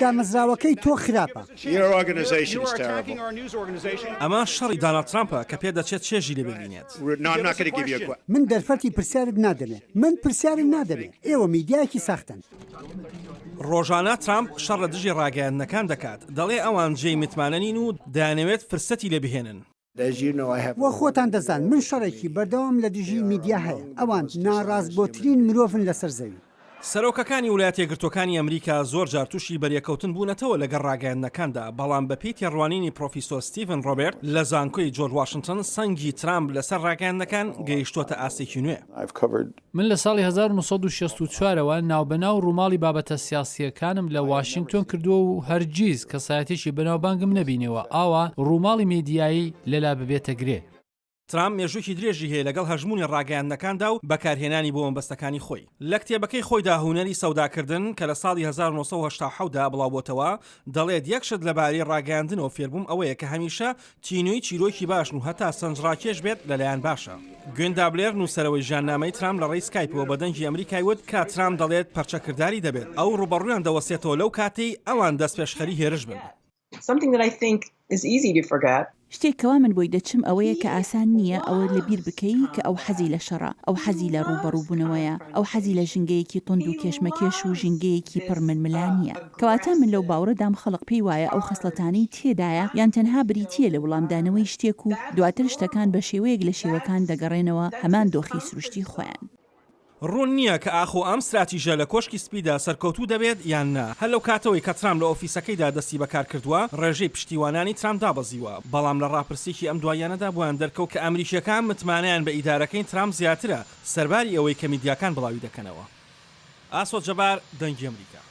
دامەزراوەکەی تۆ خراپە. ئەمە شەڕی داناڵد ترامپە کە پێدەچێت چێژی لێ ببینێت. من دەرفەتی پرسیارت نادەمێ. من پرسیارت نادەمێ. ئێوە میدیایەکی ساختەن. ڕۆژانە ترامپ شەڕ لە دژی ڕاگەیاندنەکان دەکات، دەڵێ ئەوان جێی متمانە نین و دەیانەوێت فرسەتی لێ بهێنن. وە خۆتان دەزان من شەڕێکی بەردەوام لە دژی میدیا هەیە، ئەوان ناڕاستگۆترین مرۆڤن لەسەر زەوی. سەرۆکەکانی ولایەتە یەکگرتووەکانی ئەمریکا زۆر جار تووشی بەریەککەوتن بوونەتەوە لەگەڵ ڕاگەیاندنەکاندا، بەڵام بەپێی تێڕوانینی پرۆفیسۆر ستیڤن ڕۆبێرت لە زانکۆی جۆرج واشنتن، سەنگی ترامپ لەسەر ڕاگەیاندنەکان گەیشتووەتە ئاستێکی نوێ. من لە ساڵی 1964 ەوە ناوبەناو ڕووماڵی بابەتە سیاسییەکانم لە واشینگتۆن کردووە و هەرگیز کەسایەتیی بەناوبانگم نەبینیوە ئاوا ڕووماڵی میدیایی لەلا ببێتە گرێ. ترامپ مێژووێکی درێژی هەیە لەگەڵ هەژموونی ڕاگەیاندنەکاندا و بەکارهێنانی بۆ مەبەستەکانی خۆی. لە کتێبەکەی خۆیدا هونەری سەوداکردن کە لە ساڵی 1987 دا بڵاوبۆتەوە، دەڵێت یەک شت لەبارەی ڕاگەیاندنەوە فێربووم ئەوەیە کە هەمیشە تینووی چیرۆکی باشن و هەتا سەنجڕاکێش بێت لەلایان باشە. گوێندا بلێر نووسەرەوەی ژیاننامەی ترامپ لە ڕێی سکایپەوە بە دەنگی ئەمریکای وت کە ترامپ دەڵێت پەرچەکرداری دەبێت، ئەو ڕووبەڕوویان دەوەستێتەوە لەو کاتەی ئەوان دەستپێشخەری هێرش بن. شتێک کەوا من بۆی دەچم ئەوەیە کە ئاسان نییە ئەوە لەبیر بکەی کە ئەو حەزی لە شەڕە، ئەو حەزی لە ڕووبەڕووبوونەوەیە، ئەو حەزی لە ژینگەیەکی توند و کێشمەکێش و ژینگەیەکی پڕ ململانییە. کەواتە من لەو باوڕەدام خەڵک پێی وایە ئەو خەسڵەتانەی تێدایە یان تەنها بریتییە لە وڵامدانەوەی شتێک و دواتر شتەکان بە شێوەیەک لە شێوەکان دەگەڕێنەوە هەمان دۆخی سروشتی خۆیان. ڕوون نییە کە ئاخۆ ئەم ستراتیژە لە کۆشکی سپیدا سەرکەوتوو دەبێت یان نا. هەر لەو کاتەوەی کە ترامپ لە ئۆفیسەکەیدا دەستی بە کار کردووە، ڕێژەی پشتیوانانی ترامپ دابەزیوە. بەڵام لە ڕاپرسییەکی ئەم دواییانەدا بۆیان دەرکەوت کە ئەمریکییەکان متمانەیان بە ئیدارەکەی ترامپ زیاترە، سەرباری ئەوەی کە میدیاکان بڵاوی دەکەنەوە. ئاسۆ جەبار، دەنگی ئەمریکا.